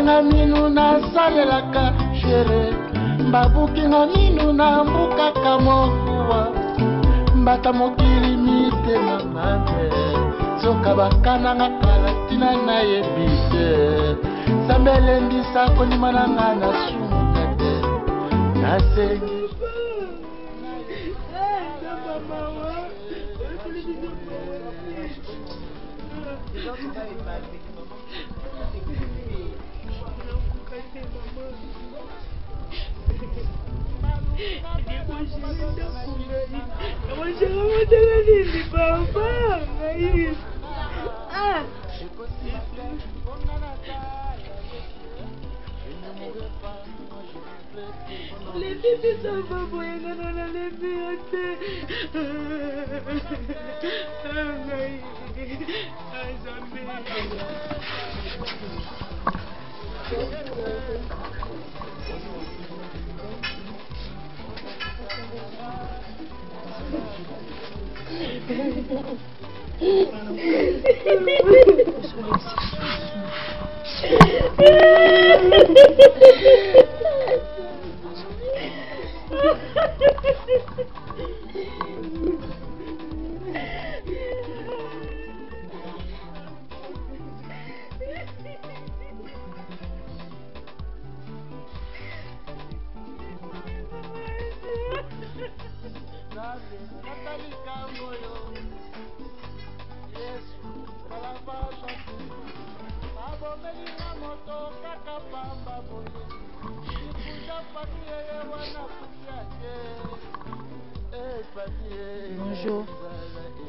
Babuki nga minu nasalelaka chere, babuki nga minu nambukaka mokuwa, mbata mokili mitema mabe, nzoka bakananga kala ntina nayebi te. Nzambe elendisa kondima na nga nasumuka te, nasengi. Bonjour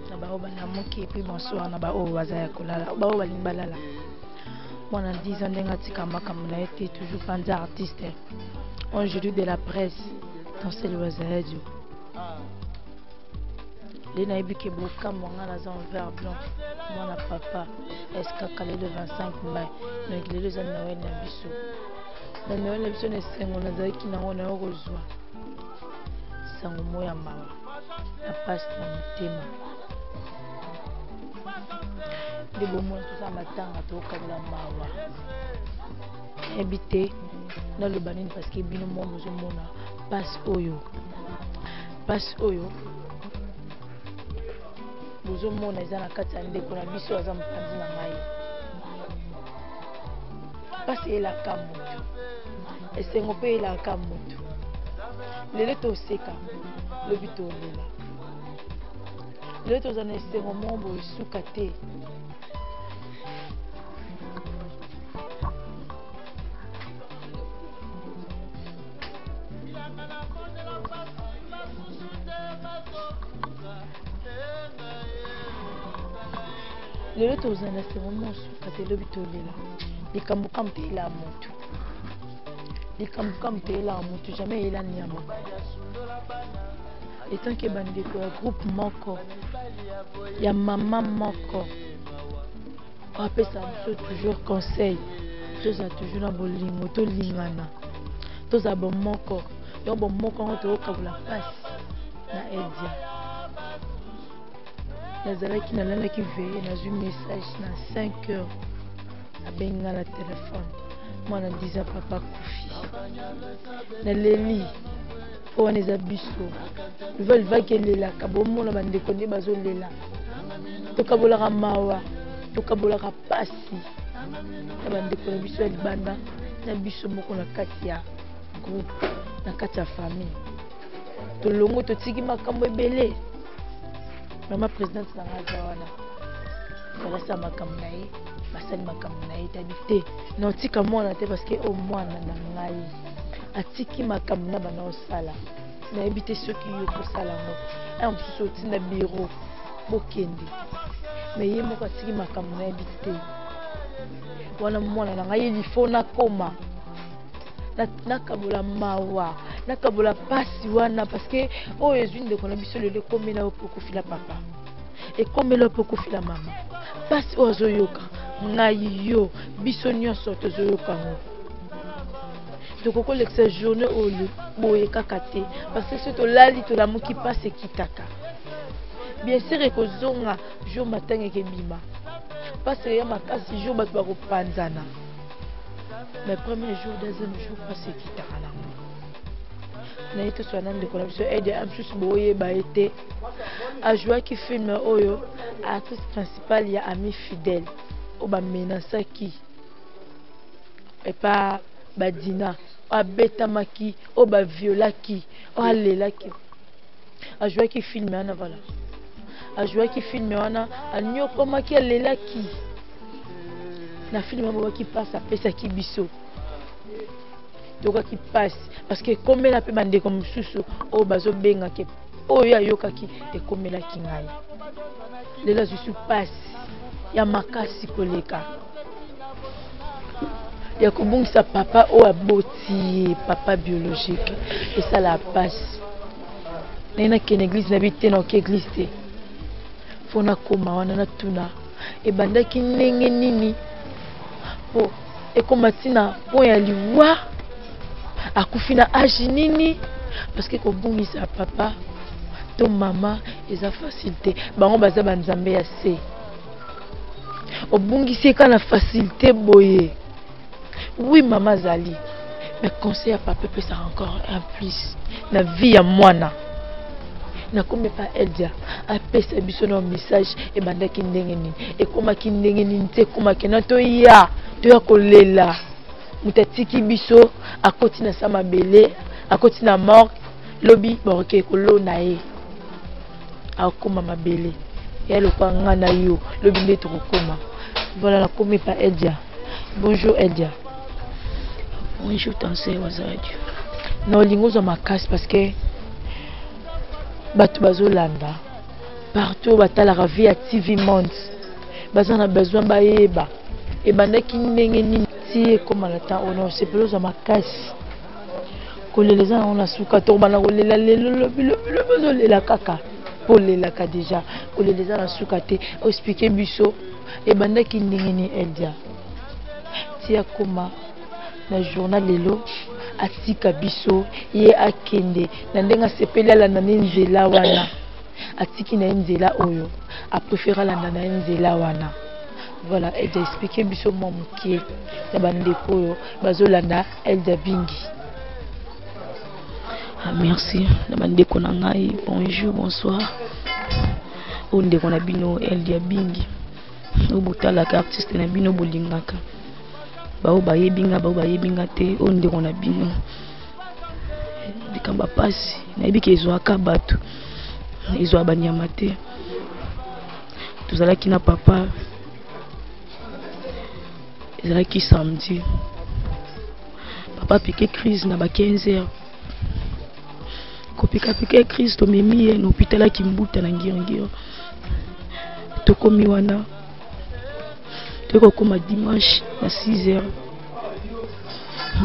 na baoyo balamuki et puis bonsoir na baoyo baza ya kolala, baoyo balingi balala. Mwana 10 ans ndenge atika makambo na ye te, toujours panza artiste. Aujourd'hui de la presse dans celle Wazayadio. Nde nayebi ke bokamwa nga naza en vert blanc, mwana papa eskaka lelo 25 mai, donc lelo eza Noël na biso. Na Noël na biso na esengo nazalaki nango nayo kozwa sango moko ya mawa na pasi na motema. Nde bomona toza matanga tokokabola mawa. Nayebi te naloba nini parce que bino moko bozomona pasi oyo, pasi oyo bozomona eza na kati ya ndeko na biso aza mopanzi na ngai. Pasi eyelaka motu, esengo mpe eyelaka motu. Lelo toseka, lobi tolela. Lelo toza na esengo moko boye suka te. Lelo toza na esengo moko suka te, lobi tolela. Likambo kaka moto eyelaka motu, likambo kaka moto eyelaka motu, jamais eyela nyama. Etant que bandeko ya groupe moko, ya mama moko, apesa biso toujours conseil, tozala toujours na bolingo, tolingana, tozala bomoko. Donc bomoko yango tokokabola mpasi na Edia. Nazalaki nalalaki veille, nazwi message na 5 heures, abengi nga na telefone, mwana 10 ans papa akufi. Naleli po wana eza biso. Nouvelle vague elelaka, bomona bandeko nde bazolela. Tokabolaka mawa, tokabolaka pasi na bandeko na biso ya libanda, na biso moko na kati ya groupe, na kati ya famille. Tolongo totiki makambo ebele. Mama présidente na nga aza wana, balasa makambo na ye, basali makambo na ye, tabi te na otika mwana te parce que o mwana na ngai atiki makambo na bana osala. Nayebi te soki yo kosala yango. Awa mosusu otinda bureau bokende, mais ye moko atiki makambo nayebi te. Wana mwana na ngai il faut nakoma nakabola mawa, nakabola pasi wana parce que oyo ezwi ndeko na biso lelo ekomela yo mpo okufila papa, ekomela yo mpo okufila mama. Pasi oyo azoyoka ngai yo biso nyonso tozoyoka yango. Tokoki kolekisa journée oyo boye kaka te parce que soki tolali tolamuki pasi ekitaka. Bien sûr ekozonga jour matanga ekebima, pasi eya makasi jour bato bakopanzana. Mais premier jour, deuxième jour, mpasi ekitaka nango. Naye tosala na ndeko na biso Ede mosusu, boyeba ye te, ajouaki film oyo, actrice principale ya Ami Fidèle, oyo bamenasaki epa badina, oyo abetamaki, oyo baviolaki, oyo alelaki. Ajouaki film wana, voilà, ajouaki film wana, anyokomaki, alelaki na film wana. Bobaki mpasi apesaki biso, tokaki mpasi, parce que ekomela mpe bandeko mosusu oyo bazobengaki, oyo ayokaki ekomelaki ngai. Lelo azwi mpasi ya makasi koleka ya kobungisa papa oyo aboti ye, papa biologique. Esala mpasi. Naye nakende église na bi te, naoki église te, mpo nakóma wana natuna ebandaki ndenge nini mpo ekóma ntina mpo ya liwa, akufi na age nini, parce que kobungisa papa to mama eza facile te. Bango baza banzambe ya se, obungisi eka na facilité boye. Oui, mama azali, mais conseil ya papa epesaka encore un plus na vie ya mwana. Nakomi pa Eldia, apesa biso na message ebandaki ndenge nini, ekomaki ndenge nini te, ekomaki na toya toya kolela moto atiki biso, akoti na sa mabele, akoti na morgue. Lobi bakoki kolona ye, akóma mabele ya lokwa nga na yo, lobi nde tokokóma. Voilà, nakomi pa Eldia. Bonjour Eldia. Bonjour Tanse Wazadi. Na olingi ozwa makasi, parce que bato bazolanda partout, oyo batalaka Vie ya TV Monde, baza na besoin bayeba ebandaki ndenge nini ti ekóma na temps oyo. Na osepeli ozwa makasi. Kolela eza nango na suka. Tokobanda kolela lelo, lobi, lobi, lobi, ozolela kaka mpo olelaka déjà. Kolela eza na suka te. Oexpliquer biso ebandaki ndenge nini, Eldia, ti akóma na journal lelo, atika biso, ye akende na ndenge asepeli, alanda nde nzela wana, atiki na ye nzela oyo apréféré, alanda na ye nzela wana. Voilà, Eldia, expliquer biso mwa mokie na bandeko oyo bazolanda Eldia Bingi. Ah, merci na bandeko na ngai. Bonjour, bonsoir. Oyo ndeko na bino Eldia Bingi, oyo botalaka, artiste na bino bolingaka, bao bayebi nga, bao bayebi nga te, oyo ndeko na bino. Likambo ya pasi, nayebi ke ezwaka bato, ezwa banyama te. Tozalaki na papa, ezalaki samedi, papa apike crise na ba 15 heures. Kopikapika crise, tomemi ye na hôpital ya Kimbuta na Ngiringiri. Tokomi wana, toyei kokóma dimanche na 6 heures,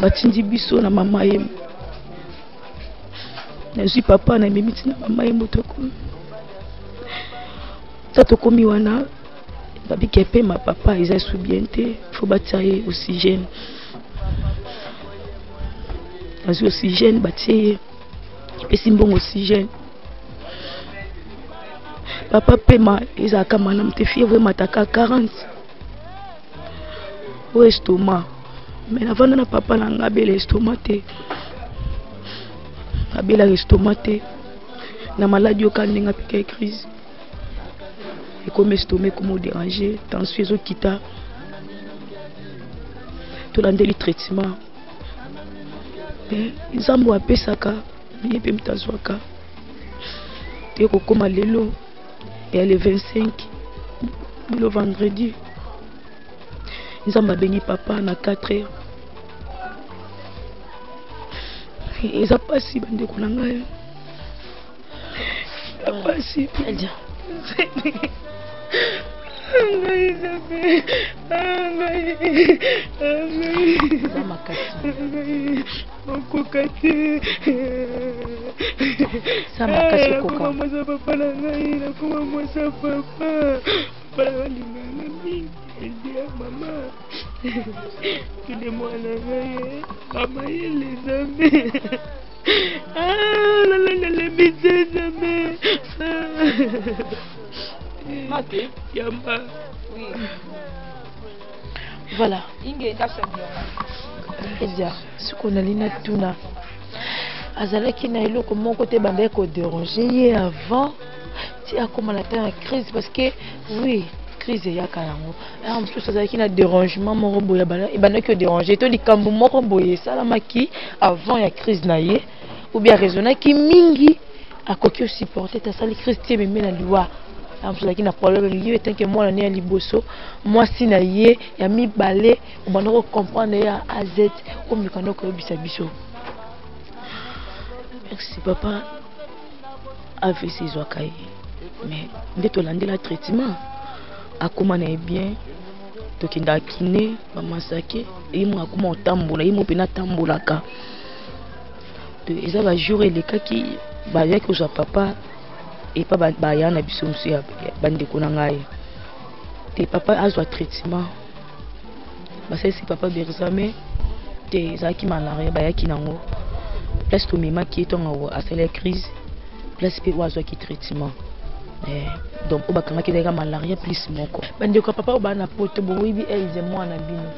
batindi biso na mama Yemo. Nazwi papa, namemi ntina mama Yemo. Tokomi ta, tokomi wana, babiki epema papa eza esu bien te, faut batia ye oxygène. Nazwi oxygène, batie ye, epesi mbongo oxygène. Papa pema ezalaka malamu te, fièvre emataka 40, oyo estomac. Mais navanda na papa na nga, abela estomac te, abelaka estomac te. Na maladi oyo, kaka ndenge apika crise, ekomi estomac, ekomi odéranger, tension ezokita. Tolandeli traitement, mais Nzambe oyo apesaka, ye mpe moto azwaka. Te kokóma lelo ya le 25, lelo vendredi, Nzambe abengi papa na 4 heures. Eza mpasi, bandeko na ngai, eza mpasi. Ngai Nzambe, ngai, ngai okoka te. Nakoma mwasi ya papa na ngai, nakoma mwasi ya papa. Papa na ngai alinganga mingi. Edia mama tune mwana ngai amayele. Nzambe, lala, nalembi te. Nzambe, yamba. Voilà. Edia, soki onali natuna azalaki na eloko moko te ebandaki koderange ye avant ti akoma na temps ya crise parce que oui crise eyaka yango heure mosusu azalaki na dérangement moko boye ebandaki koderange to likambo moko boye esalamaki avant ya crise na ye ou bien raisonnaki mingi akoki osupporte te asali crise ti ememi na liwa azalaki na problème ye etanke mwana ne ya liboso mwasi na ye ya mibale obanda kocomprendre ye ya a z omeka nde koyebisa biso. Merci papa. AVC ezwaka ye mais nde tolandela traitement akoma na ye bien tokendaka kine bamasake ye mo akoma kotambola ye mo mpena atambolaka eza bajour elekaki bayaki kozwa papa epa baya na biso mosusu ya bandeko na ngai te papa azwa traitement basalisi papa berzame te ezalaki malaria bayaki nango place tomemaki ye ntango asali ya crise place mpe oyo azwaki traitement eh, donc oyo bakangaki ezalaki malaria plus moko. Bandeko ya papa oyo baa na poto boyebi Elze mwana bino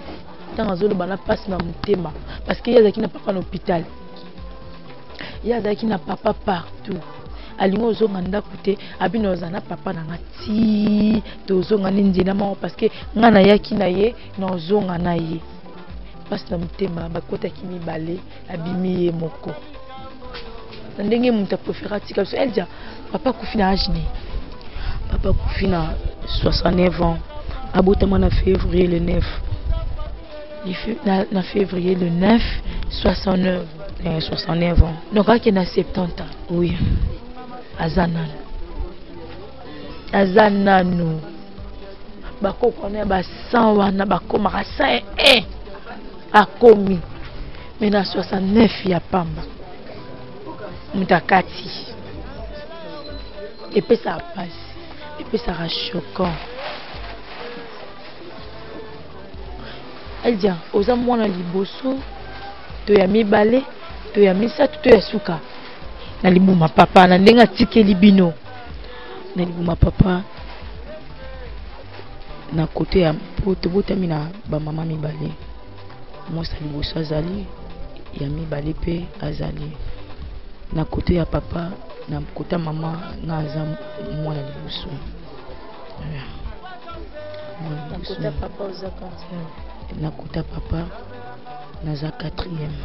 ntango azoloba na mpasi na motema parce que ye azalaki na papa na hôpital ye azalaki na papa partout alingi ozonga ndako te abino oza na papa na nga ti tozonga ni nzela moko parce que nga nayaki na ye na ozonga na ye mpasi na motema bakotaki mibale abimi ye moko na ndenge moto aprefere atika biso Eldia papa akufi na age nini? Papa akufi na 69 ans abotama na février le 9 na, na février le 9 69 eh, 69 ans donc akende na 70 ans oui aza nanu aza nanu bakoko wana ya ba 100 wana bakomaka 101 akomi me na 69 ya pamba moto akati epesaka mpasi epesaka choquant Eldia oza mwana liboso to ya mibale to ya misato to ya suka na libuma papa na ndenge atikeli bino na libuma papa na kote ya po tobotami na bamama mibale mwasi ya liboso azali ya mibale mpe azali na kote ya papa na kote ya mama nga aza mwana liboso. Na kota papa oza quantième? Na kota papa naza quatrième.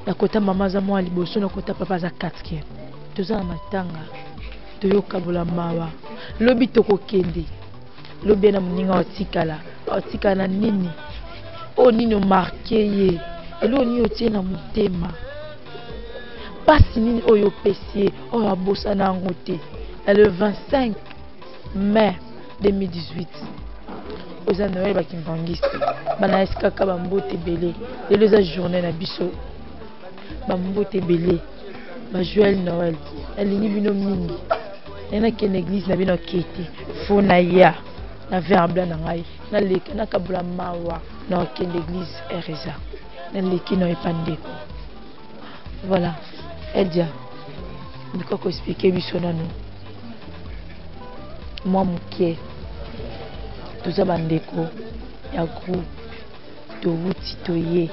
Na kota mama aza mwana liboso, na kota papa aza quatrième. Toza na matanga, toyokabola mawa. Lobi tokokende, lobi ye na moninga otikala, otikala na nini? Oyo nini omarke ye? Eloko nini otie na motema? Pasi nini oyo opesi ye oyo abosana yango te? Na le 25 mai 2018 oza Noël bakimbangiste bana SKK bambote ebele lelo eza journée na biso bambote ebele ba Joël Noël nalingi bino mingi naye nakende église na bino akete fo naya na verre blanc na ngai naleka nakabola mawa na okende église heure eza naleki na epa ndeko. Voilà Eldia meka ko expliquer biso nanu mwa moke toza bandeko ya groupe towuti toye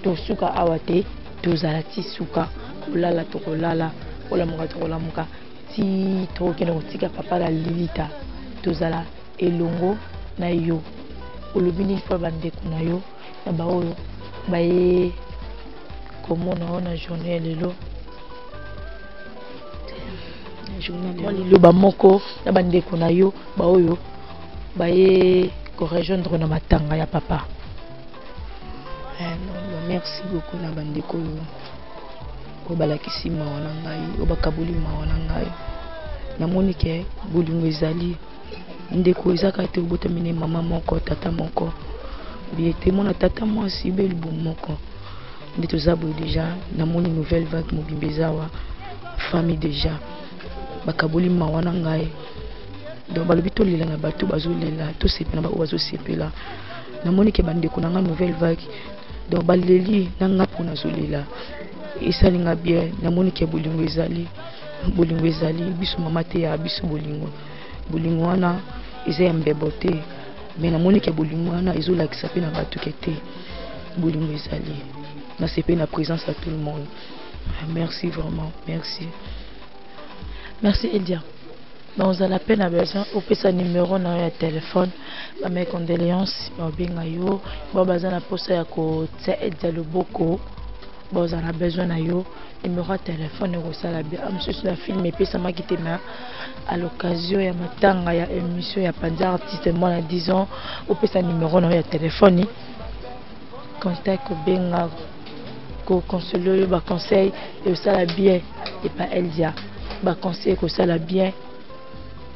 tosuka awa te tozala ti suka kolala tokolala kolamuka tokolamuka ti tokokende kotika papa na lilita tozala elongo na yo olobi nini mpo bandeko na yo na baoyo baye komona yo na journée ya lelo mwa liloba moko na bandeko na yo baoyo baye korejoindre na matanga ya papa. Eh, non, merci beaucoup na bandeko oyo oyo balakisi mawa na ngai oyo bakaboli mawa na ngai namoni ke bolingo ezali ndeko eza kaka te obotami ne mama moko tata moko biye te mona tata mwasi be libumu moko nde toza boye deja namoni nouvelle vague mobimba eza awa famille deja bakaboli mawa na ngai donc balobi tolela na bato bazolela tosepela na baoyo bazosepela namoni ke bandeko na ngai nouvelle vague donc baleli na ngai mpo nazolela esali nga bien namoni ke bolingo ezali bolingo ezali biso mama te ya biso bolingo bolingo wana eza ya mbebo te. Mais namoni ke bolingo wana ezolakisa mpe na bato ke te bolingo ezali. Nasepeli na présence ya tout le monde. Merci vraiment, merci. Merci Eldia. Nakozala mpe na besoin opesa numero na yo ya telefone, ba mes condoléances baobenga yo, bao baza na mposa ya kotia Eldia loboko, bazala na besoin na yo, numero ya telefone ekosala bien. Mosusu na film epesamaki te, mais à l'occasion ya matanga ya émission ya Panza Artiste mwana 10 ans, opesa numero na yo ya telefone, contact kobenga kokonsole oyo baconseil ekosala bien epa Eldia, baconseil ekosala bien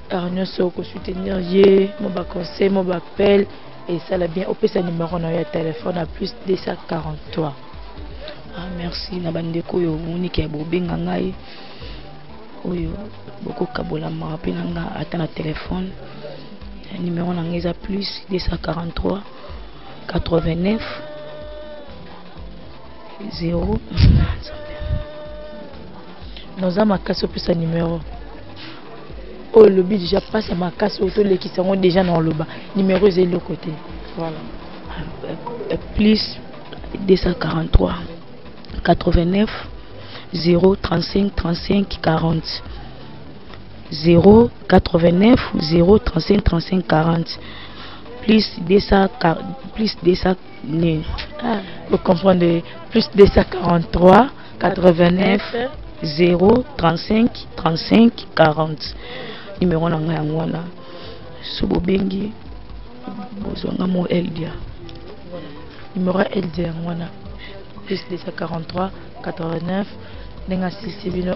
heure nyonso kosoutenir ye, mo baconseil mo baappel esala bien. Opesa numero na yo ya telefone à plus 243. Ah, merci na bandeko oyo omoniki ya bobenga ngai oyo bokokabola mawa mpe na nga ata na telefone. Numero na ngai eza plus 243 89 0. Naza makasi opesa numero oyo olobi deja mpasi ya makasi oyo tolekisa yango deja na oloba numero eza eloko te. Voilà. Plus 243 89 0 35 35 40, 0 89 0 35 35 40, plus 200, plus 200 ne. Ah, vous comprenez, plus 243 89 0 35 35 40. Numéro na ngai yango wana, so bobengi bozwanga mo Eldia. Numéro ya Eldia yango wana, plus 243 89, ndenge asilisi bino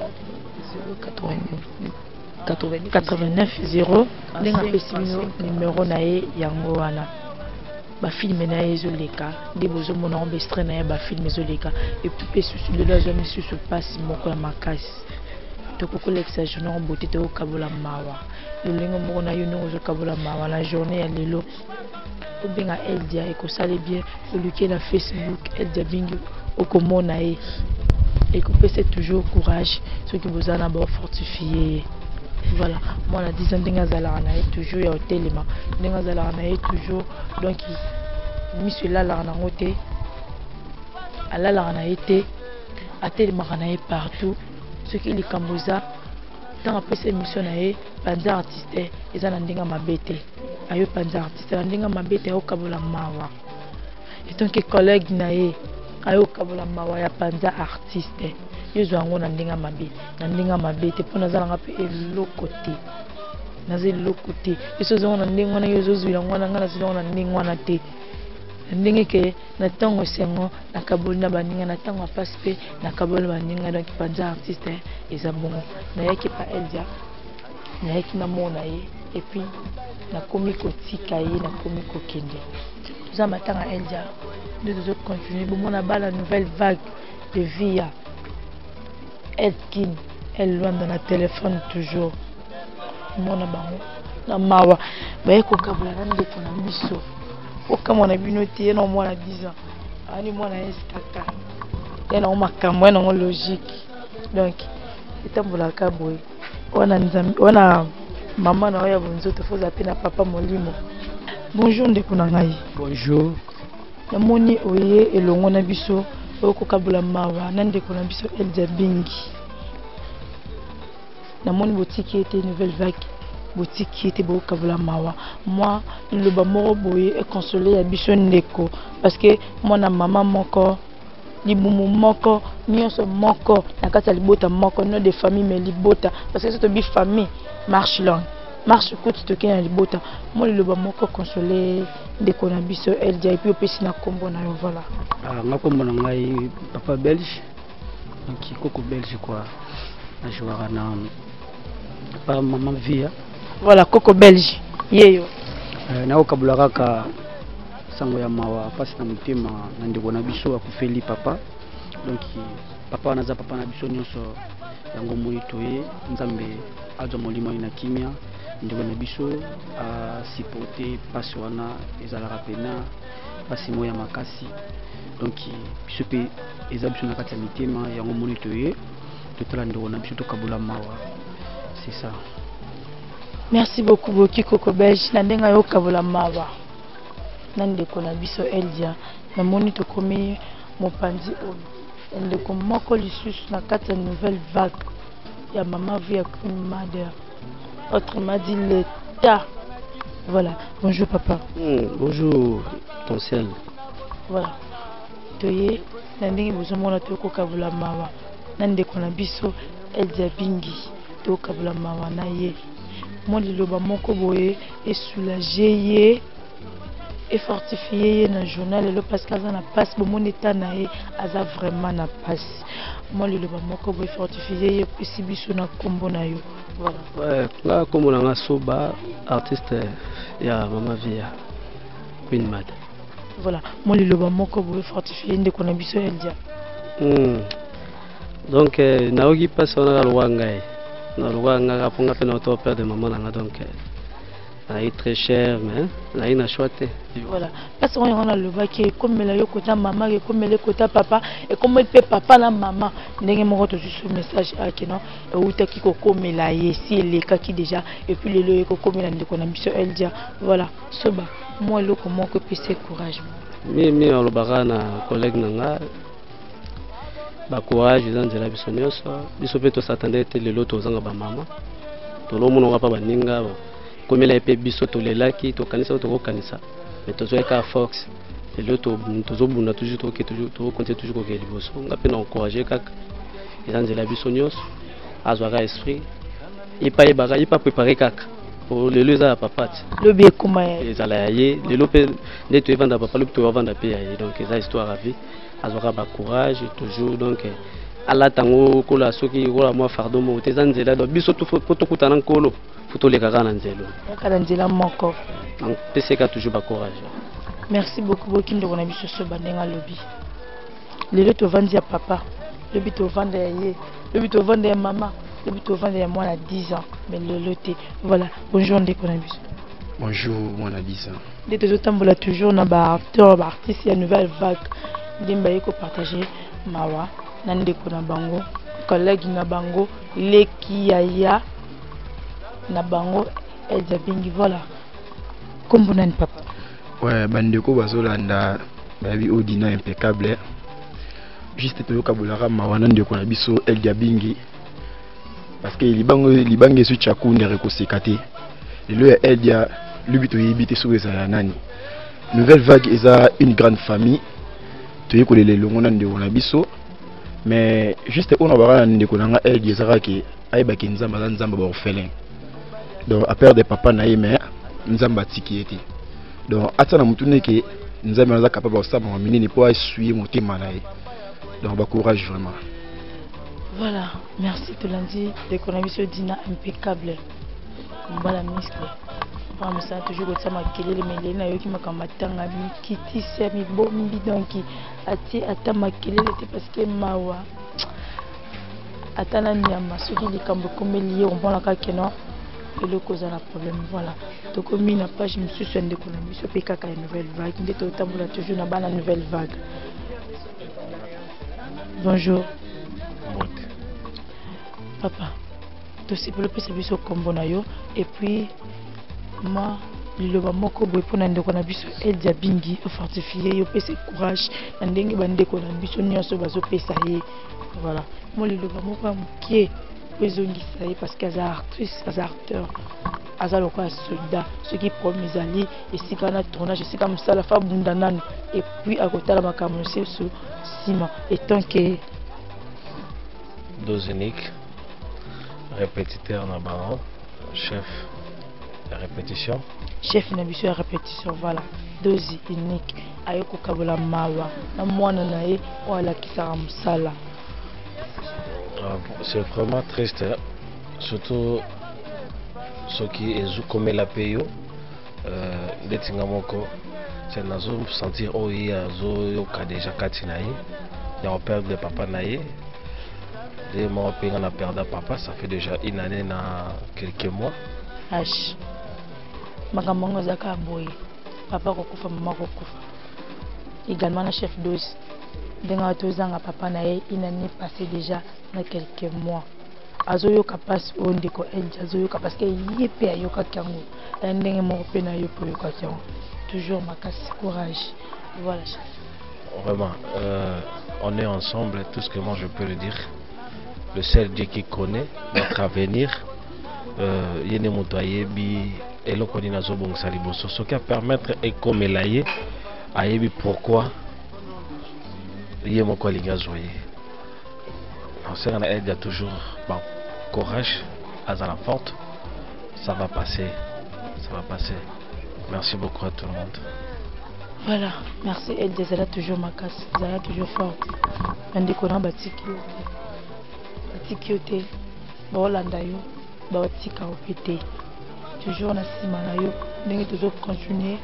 89 0, ndenge apesi bino numero na ye yango wana. Bafilme na ye ezoleka nde bozomona yango, baextrait na ye bafilme ezoleka. Epuis mpe susu lelo azwa misusu mpasi moko ya makasi, tokokolekisa journée yango bote, tokokabola mawa lolenge moko na yo ndenge ozokabola mawa na journée ya lelo. Obenga Eldia ekosala bien, oluki na Facebook Eldia Bingi okomona ye, ekopesa toujours courage soki boza na bafortifie ye. Voilà, mwana 10 ans ndenge azalaka na ye toujours ya otelema, ndenge azalaka na ye toujours, donc miso elalaka nango te, alalaka na ye te, atelemaka na ye partout. Soki likambo eza ntango apesa émission na ye Panza Artiste, eza na ndenge mabe te, ayo Panza Artiste na ndenge mabe te, ayokabola mawa etant que collègue na ye, ayokabola mawa ya Panza Artiste. Yo zwa yango na ndenge mabe, na ndenge mabe te, mpo naza nanga mpe eloko te, naza eloko te. Yo so ozango na ndenge wana, yo ozozwila yango wana, ngai nazwila yango na ndenge wana te, na ndenge ke na ntango esengo nakaboli na baninga, na ntango ya mpasi mpe nakaboli na baninga. Donc Panza Artiste eza bongo. Nayaki pa Eldia, nayaki namona ye, et puis nakomi kotika ye, nakomi kokende. Toza matanga Eldia nde tozocontinue bomona bala nouvelle vague de vie ya Elkin El Luanda na telefone toujours mona bango na mawa baye kokabola na ndeko na biso. Okamwa na bino te, ye na mwana 10 ans ani mwana SKK, ye nango makambo ye nango logique. Donc etambolaka boye wana nzambe wana mama na oyo ya bonzoto, foza mpe na papa molimo. Bonjour ndeko na ngai. Bonjour. Namoni oye elongo na biso oyo kokabola mawa na ndeko na biso Eldia Bingi. Namoni botiki ete nouvelle vague, botiki ete bokabola mawa, mwa liloba moko boye ekonsole ya biso ndeko, parce que mwana mama moko, libumu moko, nyonso moko na kati ya libota moko, non de famille mais libota, parce que soki tobi famille marche longue, marche courte, tokei na libota. Mwa liloba moko console ndeko na biso Eldia, et puis opesi na kombo na yo. Voilà. Ah, nga kombo na ngai Papa Belge, donc koko Belge quoi, najouaka na pa mama Via. Voilà, koko Belge yeyo. Nakokabola kaka sango ya mawa, mpasi na motema na ndeko na biso akufeli papa. Donc papa wana aza papa na biso nyonso, yango omoni toye. Nzambe azwa molimo na kimia, ndeko na biso asupporte mpasi wana, ezalaka pena mpasi moko ya makasi. Donc biso mpe eza biso na kati ya mitema, yango omoni toye totala ndeko na biso, tokabola mawa, c'est ça. Merci beaucoup Boki Koko Belge na ndenge ayokabola mawa. Na ndeko na biso Eldia. Namoni tokomi mopanzi oyo ya ndeko moko lisusu na kati ya nouvelle vague ya mama vie ya Queen Mother, autrement dit l'État. Voilà, bonjour papa. Bonjour ton ciel. Voilà, toye na ndenge bozomona tokokabola mawa na ndeko na biso Eldia Bingi, tokokabola mawa na ye. Mwa liloba moko boye esoulage ye, efortifie ye na journal lelo parce que aza na pasi, bomoni eta na ye, aza vraiment na pasi. Mwa liloba moko boye efortifie ye, epesi biso na nkombo na yo. Voilà. Ouais, nga nkombo na nga Soba, artiste ya Mama Via Queen Mother. Voilà, mwa liloba moko boye fortifie ndeko na biso Eldia. Donc nayoki mpasi wana kaka lokola ngai, na lokola nga kaka mpo nga mpe na oto perdre mama na nga, donc nayi très cher, mais nayi na choix te. Voilà, mpasi wana yango nalobaki ekomela yo kota mama, ekomela kota papa, ekomeli mpe papa na mama ndenge moko. Tozwi so message akeno eutaki kokomela ye, si elekaki déjà, et puis lelo ekokomela ndeko na biso Eldia. Voilà, soba mwa eloko moko epesi courage. Mi alobaka na collègue na nga, bacourage eza nzela biso nyonso. Biso mpe tosatande ete lelo tozanga bamama, tolomonaka mpa baninga komela ye mpe biso tolelaki, tokanisa oyo tokokanisa, mais tozwaki kaka force. Lelo tozobunda toujours, tokoke toujours, tokokontinue toujours kokende liboso. Nga mpe na encourage kaka, eza nzela biso nyonso, azwaka esprit ye mpe ayebaka ye mpe aprépare kaka po lelo eza ya papa ti. Lobi ekoma ya ezala ya ye. Lelo mpe nde toyevanda papa, lobi toyovanda mpe ya ye. Donc eza histoire ya vie, azwaka bacourage toujours. Donc alata yango kola soki kola mwa fardeau moko te, eza nzela. Donc biso po tokutana nkolo, fo toleka kaka na nzela. Kaka na nzela moko. Peseka toujours bacourage. Merci beaucoup. Boki ndeko na biso soba ndenge alobi, lelo tovandi ya papa, lobi tovanda ya ye, lobi tovanda ya mama, lobi tovanda ya mwana 10 ans, mais lelo te. Voilà, bonjour ndeko na biso. Bonjour mwana 10 ans. Nde tozotambola toujours na baacteur, baartiste ya nouvelle vague, nde baye kopartage mawa na ndeko na bango, collègue na bango, leki yaya na bango Eldia Bingi. Voilà, kombo nani papa? Ouais, bandeko bazolanda bayebi Odina impeccable. Juste toyokabolaka mawa na ndeko na biso Eldia Bingi, parce que libango libanga esu tshakundere koseka te. Lelo ya Eldia, lobi toyebi te soki ezala nani. Nouvelle vague eza une grande famille, toye kolela elongo na ndeko na biso. Mais juste oyo na baka na ndeko na nga Eldia ezaka ke ayebaki Nzambe aza Nzambe baorphelin. Donc aperdre papa na ye, mais Nzambe atiki ye te. Donc atia na motu neke Nzambe aza capable ya kosala makambo minene mpo aessuye motema na ye. Donc bacourage vraiment. Voilà, merci. Tolandi ndeko na biso Dina impeccable, mobala muscle mpona mosala, toujours kotia makelele. Meleli nayoki makambo matanga mikitisi ya mibombi, donc atie ata makelele te parce que mawa ata na nyama soki likambo ekomeli ye, omonaka keno eloko eza na problème. Voilà, tokomi na page mosusu ya ndeko na biso mpe kaka ya nouvelle vague, nde totambola toujours na bana nouvelle vague. Bonjour. Mbote. Papa, tosepeli, opesa biso nkombo na yo et puis ma liloba moko boye mpona ndeko na biso Eldia Bingi, ofortifie ye, opesa courage na ndenge bandeko na biso nyonso bazopesa ye. Voilà, mo liloba moko ya moke po ezongisa ye, parce que aza artiste, aza acteur, aza lokola soldat. Soki problème ezali esika na tournage, esika mosala, fa bunda nanu et puis akotala makambo mosusu nsima etant que Dose unique, répétiteur na bango, chef ya répétition. Chef na biso ya répétition. Voilà, dose unique aye kokabola mawa na mwana na ye oyo alakisaka mosala. C'est vraiment triste, hein? Surtout soki ezokomela mpe yo ndeti nga moko nazosentir oyo ye azoyoka déjà kati na ye ya koperdre papa na ye. Nde moko mpe nga na perda papa, ça fait déjà une année na quelques mois. H makambo yango eza kaka boye, papa kokufa, mama kokufa également na chef dose, ndenge wana tozanga papa na ye une année passée déjà na quelques mois. Azoyoka mpasi oyo ndeko Eldi azoyoka, parce que ye mpe ayokaki yango ya ndenge moko mpe na yo mpe oyokaki yango. toujours makasi, courage. Voilà chef. Vraiment, on est ensemble, tout ce que moi je peux le dire. Le seul Dieu qui connaît notre avenir, ye nde moto ayebi eloko nini azobongisa liboso. Soki apermettre ekomela ye, ayebi pourquoi ye moko alingi azwa ye. Nasenga na aide ya toujours ba courage, azala forte, ça va passer, ça va passer. Merci beaucoup à tout le monde. Voilà, merci Eldia, zala toujours makasi, zala toujours forte. Bandeko na batiki yo te, batiki yo te, baolanda yo, baotika yo pe te. Toujours na nsima na yo, ndenge tozo continuer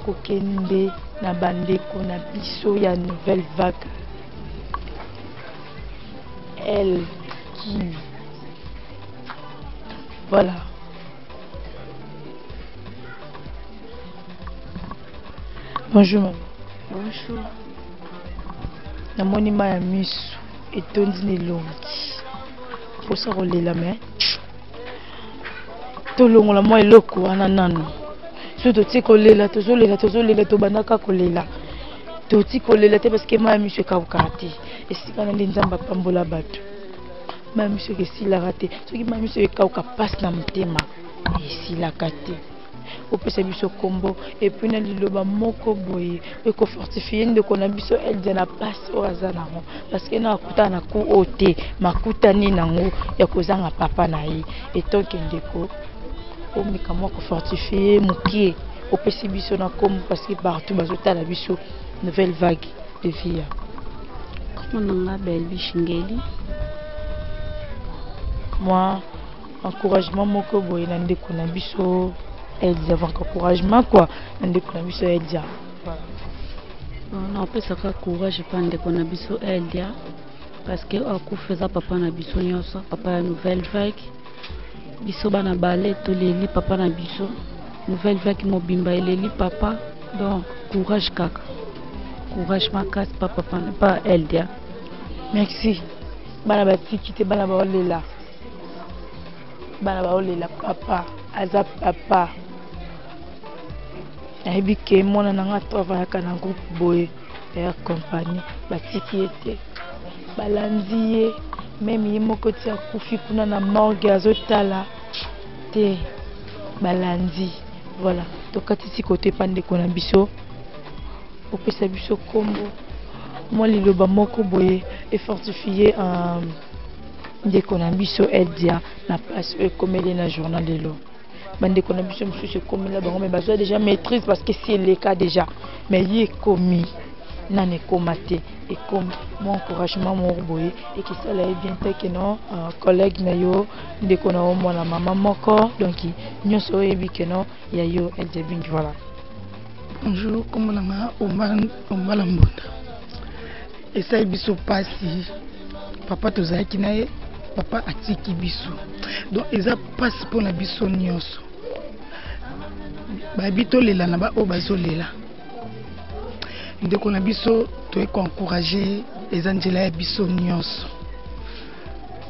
kokende na bandeko na biso ya nouvelle vague. Elle qui voilà. Bonjour maman. Bonjour. Namoni mai ya misu etondi na elongi. Posa kolela mais tolongola mwa eloko wana nanu. Soki totie kolela, tozolela, tozolela, tobandaka kolela. Toti kolela te parce que mai ya misu ekawukaka te. Esika na nde Nzambe apambola bato. Mai ya misu esilaka te. Soki mai ya misu ekawuka, pasi na motema esilaka te. Opesa biso kombo et puis na liloba moko boye ekofortifie ndeko na biso Eldia na pasi oyo aza nango, parce que na akutana na coup oyo te, makutani nango ya kozanga papa na ye. Etant que ndeko omeka mwa kofortifie mokie, opesi biso na kombo parce que partout bazotala biso nouvelle vague de vie. Kombo na nga Belvi Shingeli. Moi encouragement moko boye na ndeko na biso Eldia, donc encouragement quoi na ndeko na biso Eldia. Voilà. Bon, na opesaka courage pa ndeko na biso Eldia parce que akufa eza papa na biso nyonso, papa ya nouvelle vague. Biso bana bale toleli papa na biso, nouvelle vague mobimba eleli papa. Donc courage kaka, courage makasi pa papa pa Eldia. Merci. Bana batiki te, bana baolela, bana baolela papa aza papa. Nayebi ke mwana na nga travaillaka na groupe boye ya compagnie, batiki ye te, balandi ye meme ye moko ti akufi kuna na morgue azotala te, balandi. Voilà, tokatisi kote pa ndeko na biso, opesa biso kombo mwa liloba moko boye efortifie ndeko na biso Eldia na place oyo ekomeli na journal lelo. Bandeko na biso mosusu ekomela bango mais bazwa déjà maîtrise parce que si eleka déjà, mais ye ekomi nani ekoma te, ekomi mwa encouragement moko boye ekisala ye bien te ke non, collègue na yo, ndeko na yo, mwana mama moko, donc nyonso oyebi ke non ya yo Eldia Bingi. Voilà. Bonjour, kombo na nga Omba Mbonda. Esali biso pasi, papa tozalaki na ye, papa atiki biso, donc eza pasi mpona biso nyonso. Bayebi tolela na ba oyo bazolela ndeko na biso, toye koencourage, eza nzela ya biso nyonso.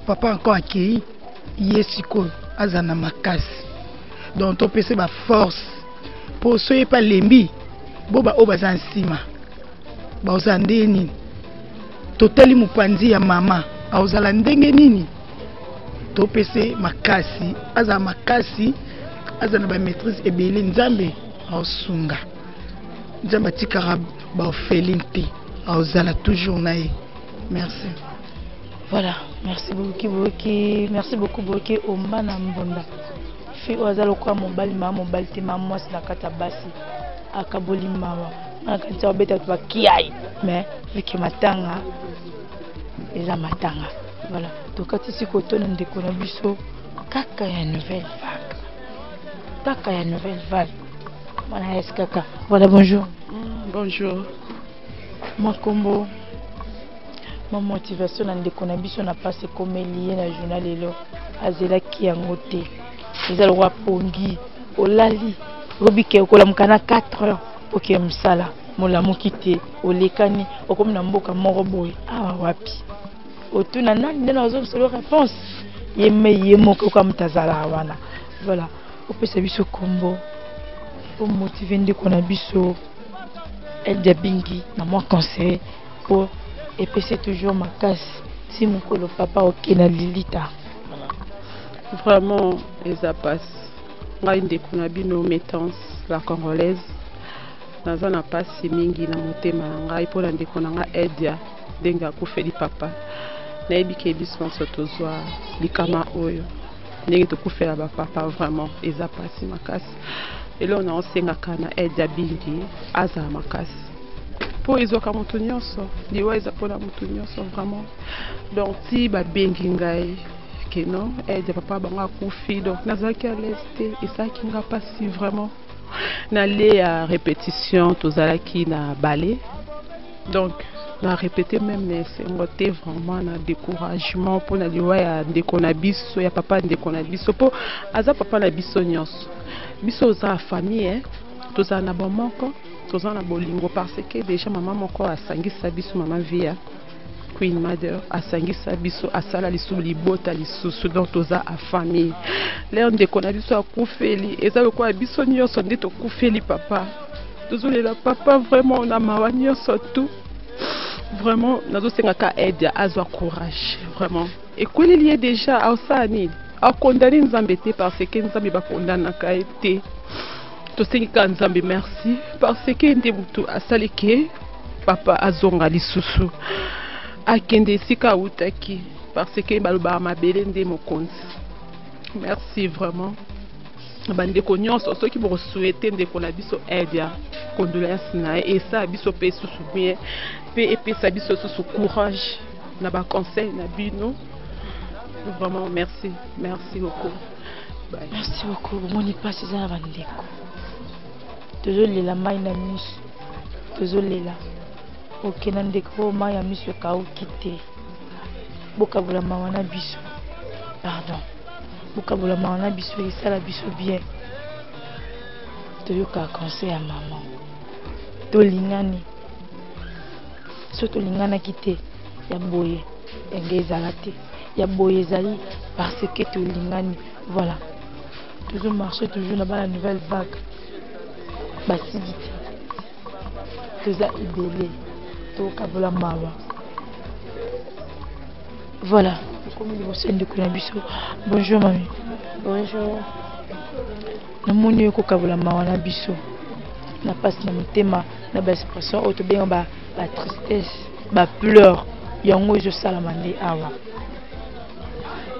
Papa encore akei ye sikoyo aza na makasi, donc topesa ba force po soki pe alembi bo ba oyo baza nsima baozala ndenge nini? Totali mopanzi ya mama aozala ndenge nini? Topese makasi, azala makasi, azala na ba maîtrise ebele. Nzambe aosunga, Nzambe atikaka ba orpheline te, aozala toujours na ye. Merci. Voilà, merci beaucoup Boki, merci beaucoup Boki Omba na Mbonda. Fille oyo aza lokola mobali, mama mobali te, mama mwasi na kati ya basi. Akaboli mawa. Nga kanisa babeta bato ba kiai, mais vu que matanga eza matanga. Voilà, tokatisi koto na ndeko na biso kaka ya nouvelle vague. Kaka ya nouvelle vague. Mwana ya SKK. Voilà, bonjour. Bonjour. Makombo ma motivation na ndeko na biso na passe ekomeli ye na journal lelo, azelaki yango te. Eza lokola pongi, olali oyebi ke okolamuka na 4 heures oke mosala, molamuki te, olekani okomi na mboka moko boye, awa wapi? Otuna nani nde nazo solo réponse ye me ye moko oka moto azalaka wana. Voilà, opesa biso kombo Omotive ndeko na biso Eldia Bingi na mwa conseil mpo epesi toujours makasi ti mokolo papa oke na lilita. Vraiment eza pasi ngai ndeko na bino Metance la congolaise naza na pasi mingi na motema na ngai mpo na ndeko na ngai Eldia ndenge akufeli papa. Nayebi ke biso nyonso tozwa likama oyo ndenge tokufela ba papa, vraiment eza pasi makasi. Eloko na osengaka na Eldia Bingi, azala makasi mpo ezwaka moto nyonso, liwa eza mpona moto nyonso vraiment. Donc ti babengi ngai ke non, Eldia papa bango akufi, donc nazalaki à l'aise te, esalaki nga mpasi vraiment. Nale ya répétition tozalaki na ballet, donc na répété même na esengo te vraiment, na découragement mpona liwa ya ndeko na biso, ya papa ndeko na biso, mpo aza papa na biso nyonso. Biso oza ya famille, eh? Tozala na bomoko, toza na bolingo, parce que déjà mama moko asangisa biso, mama Via Queen Mother asangisa biso, asala lisusu libota lisusu, donc toza a famille. Lero ndeko na biso akufeli, eza lokola biso nyonso nde tokufeli papa, tozolela papa vraiment na mawa nyonso tout vraiment. Nazosengaka aide, azwa courage vraiment. Ekweleli ye déjà, aosala nini? Akondani Nzambe te, parce que Nzambe bakondanaka ye te. Tosengi kaka Nzambe merci, parce que nde motu asali ke papa azonga lisusu, akende esika awutaki, parce que balobaka mabele nde mokonzi. Merci vraiment bandeko nyonso. Soki bokosouhaite ndeko na biso aide ya condoléance na ye, esala biso mpe susu bien, mpe epesa biso susu courage na baconseil na bino vraiment. Merci, merci beaucoup. Bye. Merci beaucoup. Bomoni mpasi eza na bandeko, tozolela mai na miso, tozolela oke na ndeko oyo mai ya miso ekauki te. Bokabola mawa na biso, pardon, bokabola mawa na biso, esala biso bien. Toyokaka conseil ya mama, tolingani. So tolinganaki te, ya boye enge ezala te, ya boye ezali parce que tolingani. Voilà, toujours marcher, toujours na bana nouvelle vague basili te, toza ebele, tokabola mawa. Voilà, tokomi liboso ya ndeko na biso. Bonjour mami. Bonjour. Namoni yo kokabola mawa na biso na mpasi na motema, na baexpression oyo tobenga ba batristesse, bapleur, yango ezosalama nde awa.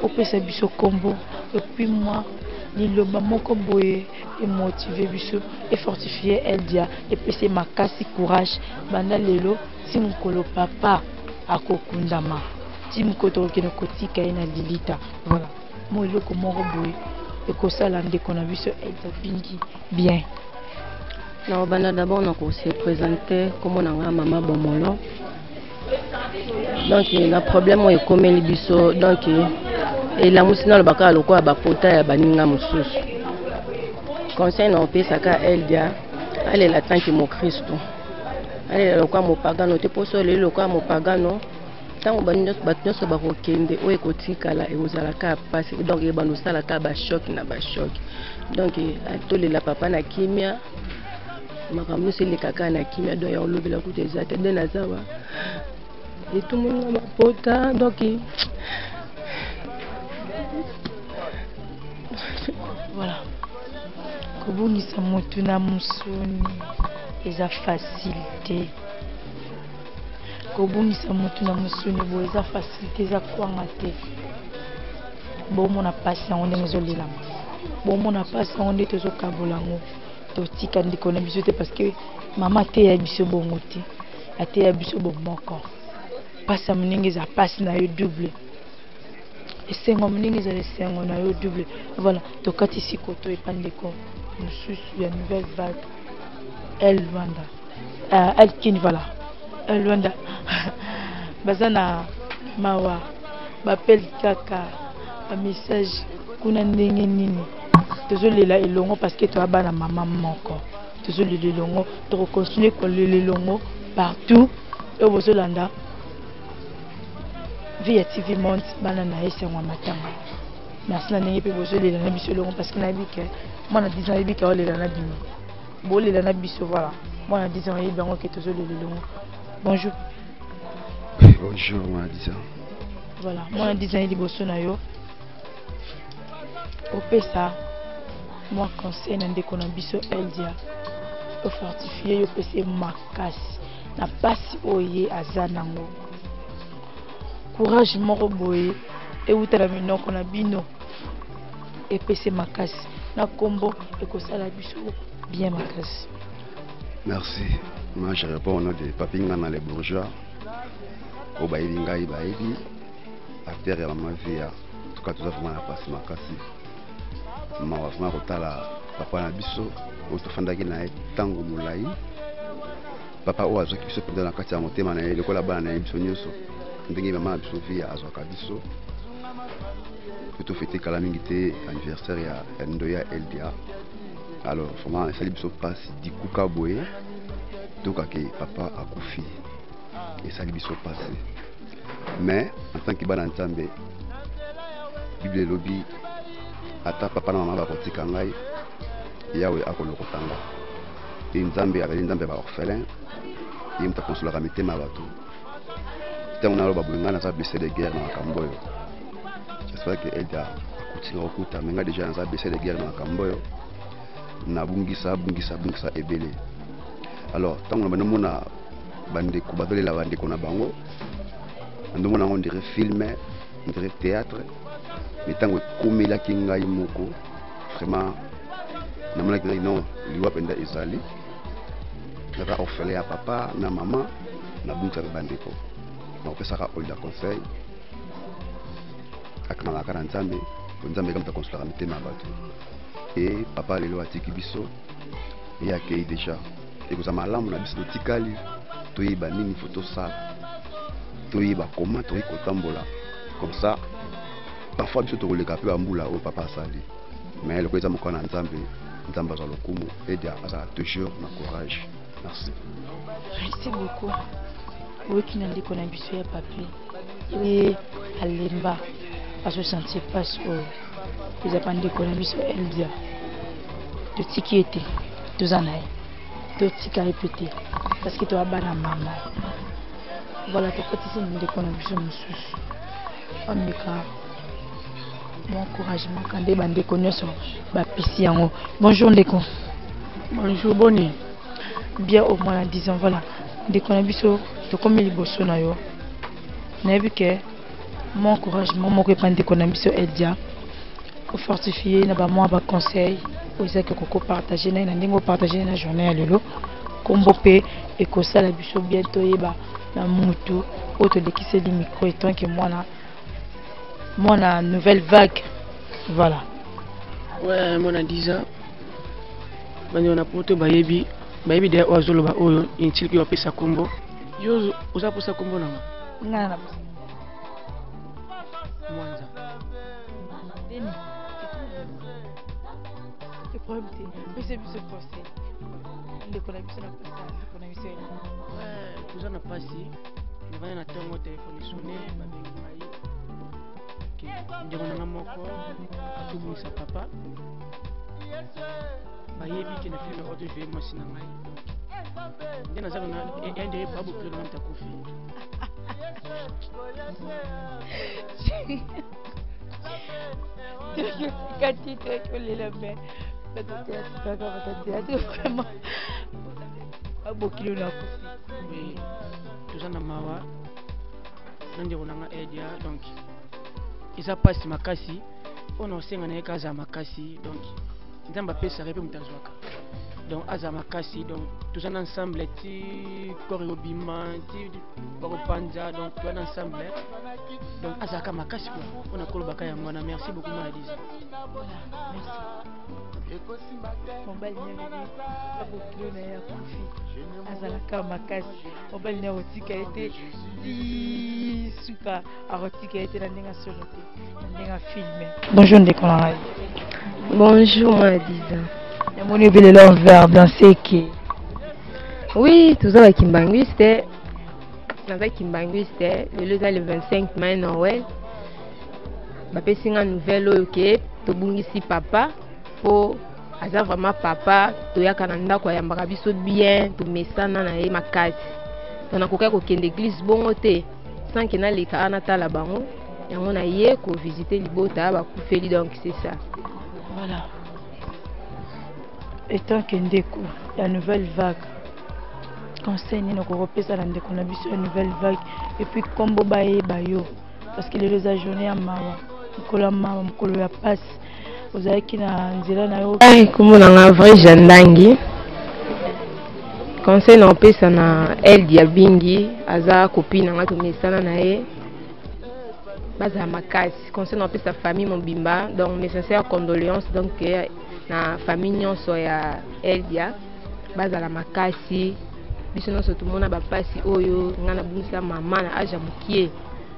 Opesa biso nkombo et puis mwa liloba moko boye emotive biso, efortifie Eldia, epesa ye makasi, courage, banda lelo ti mokolo papa akokundama, ti mokolo tokokende kotika ye na lilita. Voilà, mo eloko moko boye ekosala ndeko na biso Eldia Bingi bien. Na obanda d'abord na kose présenter, kombo na nga mama Bomolo. Donc na problème oyo ekomeli biso, donc elamusi naloba kaka lokola bapota ya baninga mosusu. Conseil na opesaka Eldia, alela tanke mokristo, alela lokola mopagano te, mpo so oleli lokola mopagano, ntango bato nyonso bakokende, oyo ekotikala ekozala kaka mpasi, donc ebanda osala kaka bachoc na bachoc. Donc tolela papa na kimia, makambo nyonso eleka kaka na kimia, donc ya kolobela kutu eza te. Nde naza wa etumoli na mapota, donc voilà. Kobungisa motu na mosuni eza facile te, kobungisa motu na mosuni boye eza facile te, eza kwanga te. Bomona mpasi yango ndenge ezolelama, bomona mpasi yango nde tozokabola yango. Totika ndeko na biso te, parce que mama ateya biso bongo te, ateya biso bomoko. Mpasi ya moninga eza mpasi na yo double, esengo moninga ezala esengo na yo double. Voilà, tokatisi koto epa ndeko mosusu ya nouvelle vague El Luanda, El Kin. Voilà, El Luanda baza na mawa, bapeli kaka bamessage kuna ndenge nini. Tozolela elongo parce que toya bana mama moko, tozolela elongo, tokocontinue kolela elongo partout oyo bozolanda Vie ya TV Monde, bana na ye esengo ya matanga. Merci na ndenge mpe bozolela na biso elongo, parce que nayebi ke mwana 10 nayebi ke aolela na bino. Bolela na biso voilà. Mwana 10 ans oyebi yango ke tozolela elongo. Bonjour. Bonjour mwana 10 ans. Voilà, mwana 10 ans ye liboso na yo. Opesa mwa conseil na ndeko na biso Eldia. Ofortifie yo opesa ye makasi na pasi oyo ye aza nango. Courage moko boye ewuta na minoko na bino epese makasi na kombo ekosala biso bien makasi. Merci. Moi, je réponds au nom de Papi Ngana, les bourgeois. Oyo bayebi ngai bayebi acteur ya mama Via. En tout cas, toza vraiment na pasi makasi. Mawa vraiment kotala papa na biso oyo tofandaki na ye ntango molai. Papa oyo azwaki biso mpenza na kati ya motema na ye lokola bana na ye biso nyonso, ndenge mama na biso Via azwaka biso. Po tofete kala mingi te anniversaire ya, ya Ndoya LDA. Alors vraiment esali biso mpasi dikuka boye tokake papa akufi, esali biso mpasi. Mais en tant que bana Nzambe, Bible elobi ata papa na mama bakotika ngai, Yawe akolokota nga. E Nzambe azali Nzambe ya ba orphelin, ye moto akonsolaka mitema ya bato. Ntango naloba boye, ngai naza blessé de guerre na makambo oyo. J'espère que Elda akuti nga kokuta, mais ngai déjà naza blessé de guerre na makambo oyo. Nabungisa, bungisa, bungisa ebele. Alors ntango na bando mona bandeko bazolela bandeko na bango, ndomona yango on dirait film, on dirait théâtre. Mais ntango ekomelaki ngai moko, vraiment namonaki ngai non, liwa mpenza ezali. Naza orphelin ya papa na mama, nabungisaka bandeko. Nakopesaka Olda conseil, akangamaka na Nzambe, po Nzambe kaka moto akonsolaka mitema ya bato. E papa lelo atiki biso, ye akei deja. Ekozala malamu na biso totikali, toyeba nini fo tosala, toyeba comment tokoki kotambola. Comme ça parfois biso tokoleka mpe bambula oyo papa asali, mais lokola eza mokano na Nzambe, Nzambe azwa lokumu, Edia azala toujours na courage. Merci. Merci beaucoup. Oyoki na ndeko na biso ya papi, ye alemba azosentir mpasi oyo eza pa ndeko na biso Eldia. Totiki ye te, toza na ye, totika ye mpe te parce que toza bana mama. Voilà, tokotisi na ndeko na biso mosusu ameka mwa encouragement ka nde bandeko nyonso bapesi yango. Bonjour ndeko. Bonjour, boni? Bien au moins na 10 ans. Voilà, ndeko na biso tokomi liboso na yo. Nayebi ke mwa encouragement moko epa ndeko na biso Eldia, ofortifie na bamwa baconseil oyo ezaki kokopartage na ye na ndenge opartage na journée ya lelo. Kombo mpe ekosala biso bien toyeba na mutu oyo tolekiseli micro etant que mwana mwana nouvelle vague. Voilà. Ouais, mwana 10 ans. Bandeko na poto bayebi, bayebi deya oyo azoloba oyo inutile mpe bapesa kombo. Yo oza posa kombo nanga? Nga na posa. Mwanza. Deni. Le problème te, pesa biso conseil. Ndeko na biso na posa, ndeko na biso ya. Ouais, toza na pasi. Navandi na ntongo telefone esone, babengi ngai. Ke ndeko nanga moko atobungisa papa. Bayebi ke na filme oyo tojoue mwasi na ngai. Nde naza na ya ndenge babokilo na ngai mtakufi. Toyoka titre kolela me bato théâtre kaka bato théâtre vraiment babokilo na kufi. Oui, toza na mawa na ndeko na nga Edia, donc eza mpasi makasi oyo na osenga na ye ka azala makasi. Donc Nzambe apesaka ye mpe moto azwaka, donc azala makasi. Donc toza na ensemble ti corps ekobima ti bakopanza, donc toza na ensemble, donc azalaka makasi quoi. Mpona kolobaka yango wana. Merci beaucoup mwana 10. Voilà, merci. Mobali abokilo na ye akufi, azalaka makasi. Mobali na akotika ye te ti suka, akotika ye te na ndenge solo te, na ndenge filme. Bonjour ndeko na ngai. Bonjour mwana 10 ans. Namoni obelela envers danseke. Oui, toza ba kimbanguiste. Naza kimbanguiste. Lelo eza le 25 mai Noël. Bapesi nga nouvelle oyo ke tobungisi papa po Aza vraiment papa, toyaka na ndako ayambaka biso bien, tomesana na ye makasi. Donc nakokaki kokende eglise bongo te sans que naleka awa natala bango. Yango na ye ko visiter libota bakufeli, donc c'est ça. Voilà. Etant que ndeko ya nouvelle vague, conseil nini okoki kopesa na ndeko na biso ya nouvelle vague et puis kombo bayeba yo parce que lelo eza journée ya mawa, mokolo ya mawa, mokolo ya pasi, ozalaki na nzela na yo. Kombo na nga vrai Jandangi. Conseil na opesa na Eldia Bingi, aza copine na nga, tomesana na ye, bazala makasi. Conseil na opesa famille mobimba, donc mes sincères condoléances donc na famille nyonso ya Eldia, bazala makasi. Biso nyonso tomona bapasi oyo. Nga nabungisa mama na age ya mokie,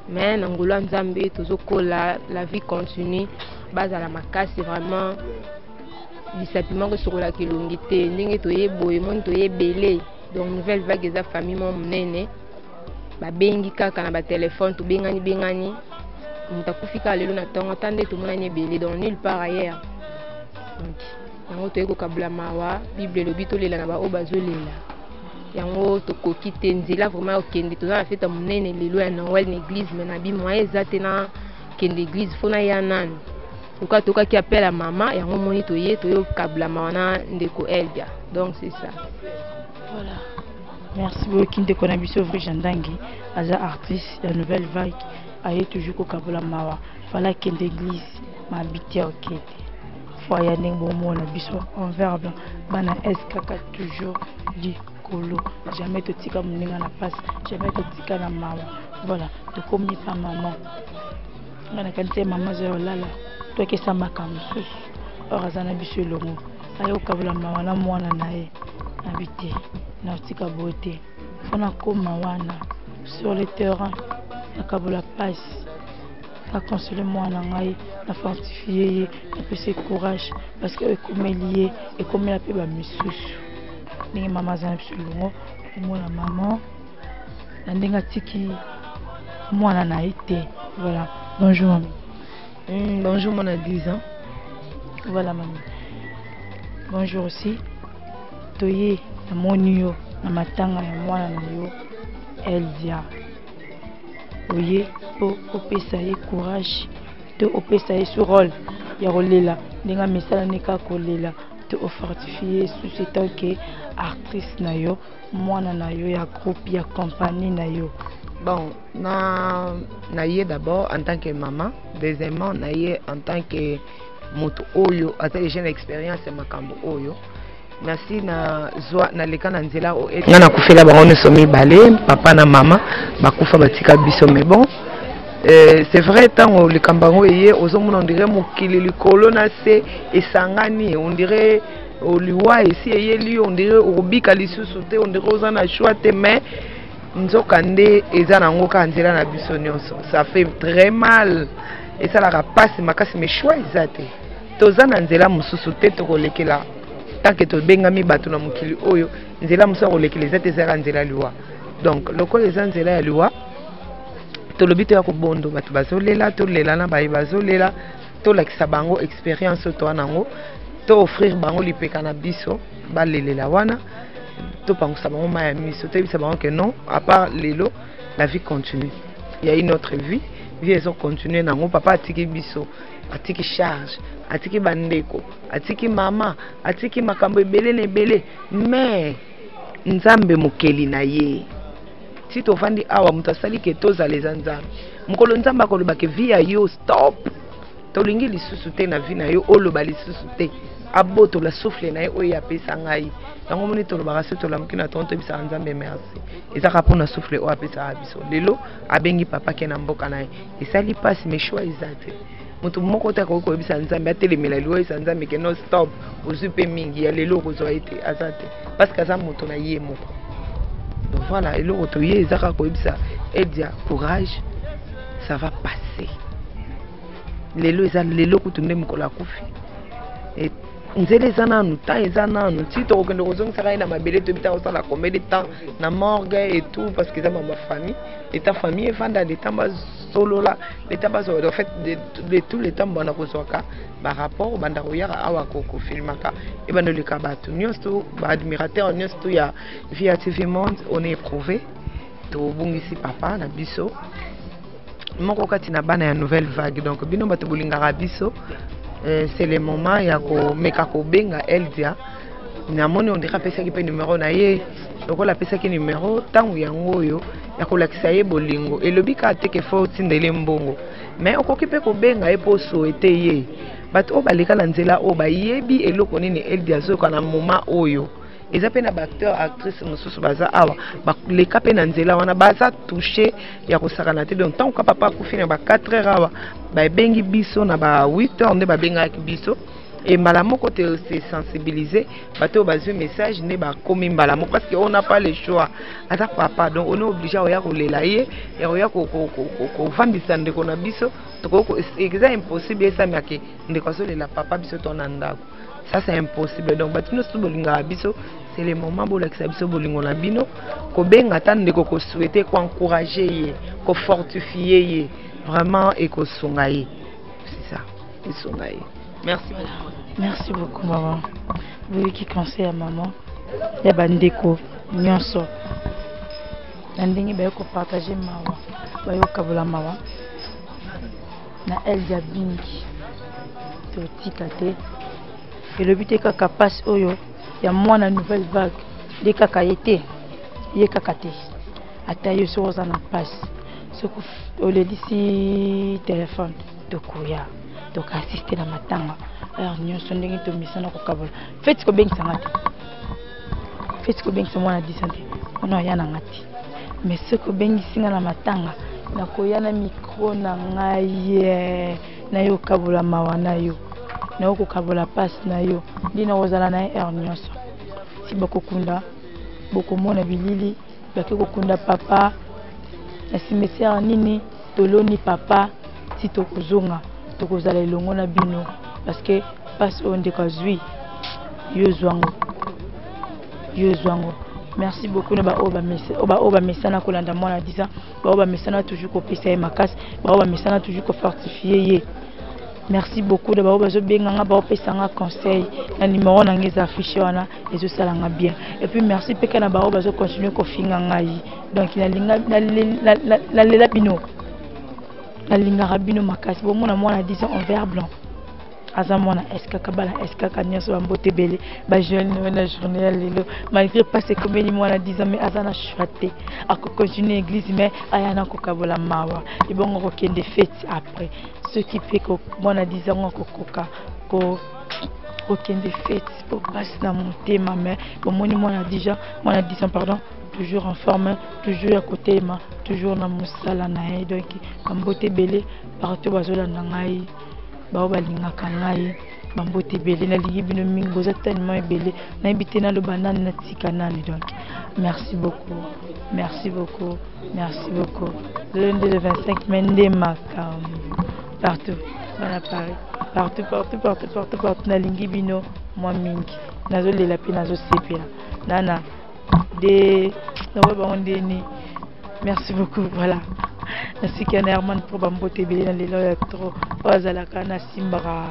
mais na ngolu ya Nzambe tozokola, la vie continue. Bazala makasi vraiment, lisapi moko esokolaka elongi te. Ndenge toye boye, moni toye ebele, donc nouvelle vague eza famille moko monene. Babengi kaka na batelefone, tobengani bengani, moto akufi kaka lelo na ntongo, ata nde tomonani ebele, donc nulle part ailleurs. Donc yango toye kokabula mawa. Bible elobi tolela na baoyo bazolela, yango tokoki te. Nzela vraiment okende, toza na fete ya monene lelo ya Noël na église, mais na bi moyen eza te na kende église, fo naya nanu. Lokola tokaki appel ya mama, yango moni toye toyokabula mawa na ndeko Eldia, donc c'est ça. Voilà. Merci beaucoup ndeko na biso Vrai Jandangi, aza artiste ya nouvelle vague, aye toujours kokabola mawa. Fala akende église mabiti ya okete foi ya ndenge bomona biso envers blanc bana S kaka toujours likolo, jamais totika moninga na pasi, jamais totika na mawa. Voilà, tokomi pa maman. Nga nakanisi ye mama aza ya olala, tokesa makambo mosusu, or aza na biso elongo, aye kokabola mawa na mwana na ye. Nabi te, natika boye te, fo nakoma wana sur le terrain, nakabola pasi, na console mwana ngai, na fortifie ye, napesa ye courage parce que ekomeli ye, ekomela mpe bamisusu. Ndenge mama aza na biso elongo, omona mama na ndenge atiki mwana na ye te. Voilà, bonjour mami. Bonjour mon 10 ans. Voilà mami, bonjour aussi. Toye namoni yo na matanga ya mwana na yo Eldia, oye mpo opesa ye courage to opesa ye su rôle ya kolela ndenge amesala ne kaka kolela, to ofortifie ye susu etant que artiste na yo, mwana na yo ya groupe ya compagnie na yo? Bon, na ye d'abord en tant que maman, deuxièmement na ye en tant que moto oyo aza déjà na expérience ya makambo oyo nasi nazwa, naleka na nzela oyo. Nga nakufela bango nyonso mibale, papa na mama bakufa batika biso. Mais bon, c'est vrai, ntango likambo yango eye, ozomona on dirait mokili likolo na se esangani, on dirait liwa esi eyeli yo, on dirait okobika lisusu te, on dirait oza na choix te. Mais nzoka nde eza nango kaka nzela na biso nyonso. Ça fait très mal, esalaka mpasi makasi, mais choix eza te, toza na nzela mosusu te tokolekela. Tant que tobengami bato na mokili oyo, nzela mosusu ya kolekela eza te, ezalaka nzela liwa. Donc lokola eza nzela ya liwa, tolobi toya kobondo bato bazolela, tolela na baye bazolela, tolakisa bango expérience oyo toa nango, to offrir bango lipeka na biso balelela wana, topangusa bango mai ya miso, toyebisa bango que non, à part lelo, la vie continue, il y a une autre vie, vie ezocontinue nango. Papa atiki biso, atiki charge, atiki bandeko, atiki mama, atiki makambo ebele na ebele, mais Nzambe mokeli na ye ti tovandi awa, moto asali ke tozala eza Nzambe. Mokolo Nzambe akoloba ke vie ya yo stop, tolingi lisusu te na vie na yo, oloba lisusu te, abotola souffle na ye oyo apesa ngai. Yango moni tolobaka so tolamuki na tongo, toyebisaka Nzambe merci, ezaka mpona souffle oyo apesaka biso. Lelo abengi papa ke na mboka na ye, esali mpasi, mais choix eza te. Moto moko te akoki koyebisa Nzambe atelemela liwa, oyebisa Nzambe ke no, stop, ozwi mpe mingi ya lelo, okozwa ye te, aza te, parce que aza moto na ye moko. Donc voilà, eloko toye eza kaka koyebisa Edia courage, ça va passer. Lelo eza lelo kutu nde mokolo akufi. Nzela eza nanu, temps eza nanu, ti tokokende kozongisaka ye na mabele, toyebi te akosala combien de temps na morgue et tout, parce que eza mama famille, le temps famille evanda, le temps basolola, le temps bazwa, en fait de, de tout le temps banda kozwaka ba rapport, banda koyaka awa kofilmaka, ebanda oleka bato nyonso, ba admirateur nyonso tout ya Via TV Monde, on est éprouvé, tobungisi papa na biso moko kati na bana ya nouvelle vague. Donc bino bato bolingaka biso, c'est le moment ya komeka kobenga Eldia. Namoni on dirait apesaki mpe numero na ye, lokola apesaki numero ntango yango oyo ya kolakisa ye bolingo, elobi kaka te ke fo otindele mbongo, mais okoki mpe kobenga ye mpo osouhaite ye. Bato oyo baleka na nzela oyo bayebi eloko nini Eldia azoyoka na moment oyo. Eza mpe na baacteur actrice mosusu baza awa, baleka mpe na nzela wana, baza touche ya kosakana te. Donc ntango ka papa akufi na ba 4 heures awa, babengi biso na ba 8 heures nde babengaki biso, e mbala moko te se sensibiliser bato oyo bazwi message nde bakomi mbala moko, parce que on n'a pas le choix, aza papa, donc on est obligé oya kolela ye, ya koya kovandisa ndeko na biso. Eza impossible esamaki ndeko azolela papa, biso to na ndako, ça c'est impossible. Donc bato nyonso bolingaka biso, c'est le moment bolakisa biso bolingo na bino, kobenga ata ndeko, kosouhaite, koencourage ye, kofortifie ye, vraiment ekosunga ye, c'est ça, esunga ye. Merci beaucoup. Merci beaucoup maman. Boyoki conseil ya maman ya bandeko nyonso na ndenge baye kopartage mawa, baye kokabola mawa na Eldia Bingi. Totika te, elobi te kaka mpasi oyo ya mwana nouvelle vague nde kaka ye te, ye kaka te, ata yo soki oza na mpasi, soki olelisi telefone, tokoya tokoassiste na matanga heure nyonso ndenge tomisana kokabola. Feti kobengisa nga te, feti kobengisa mwana disa te, mpona oya na nga te, mais soki obengisi nga na matanga, nakoya na micro na ngai, nayo kokabola mawa na yo, nayo kokabola mpasi na yo, nde nakozala na ye heure nyonso si bakokunda. Bokomona bilili bake kokunda papa na cimetière nini, toloni papa ti tokozonga, tokozala elongo na bino, parce que mpasi oyo ndeko azwi, yo zwango, yo zwango. Merci beaucoup na baoyo bamesana kolanda mwana 10 ans, baoyo bamesana toujours kopesa ye makasi, baoyo bamesana toujours kofortifie ye. Merci beaucoup na baoyo bazobenga nga, baopesa nga conseil na numero na nga eza affiché wana, ezosala nga bien. Et puis merci mpe kaka na baoyo bazocontinue kofinga ngai. Donc nalela bino, nalingaka bino makasi. Bomona mwana 10 ans en vert blanc, aza mwana SKK, bana SKK nyonso, bambote ebele, bajeune oyo na journée ya lelo, malgré mpasi ekomeli mwana 10 ans, mais aza na choix te, akocontinue église, mais aya na kokabola mawa, ebongo kokende feti après. Soki mpe mwana 10 ans akokoka kokende feti po mpasi na motema, mais bomoni mwana 10 ans, mwana 10 ans pardon, toujours en forme, toujours ya kotelema, toujours na mosala na ye. Donc bambote ebele partout bazolanda ngai, bao balingaka ngai, bambote ebele, nalingi bino mingi, boza tellement ebele, nayebi te naloba nani, natika nani. Donc merci beaucoup, merci beaucoup, merci beaucoup. Lelo nde le 25 mai nde makambo partout, bana Paris, partout, partout, partout, partout, partout, nalingi bino mwa mingi, nazolela mpe nazosepela nana de nakoya bango ndeni. Merci beaucoup. Voilà, nasiki ya na Herman mpo bambote ebele na lelo ya trop oyo azalaka nasimbaka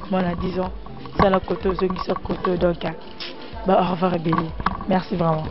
mwana 10 ans, sala koto, ozongisa koto. Donc ba au revoir ebele, merci vraiment.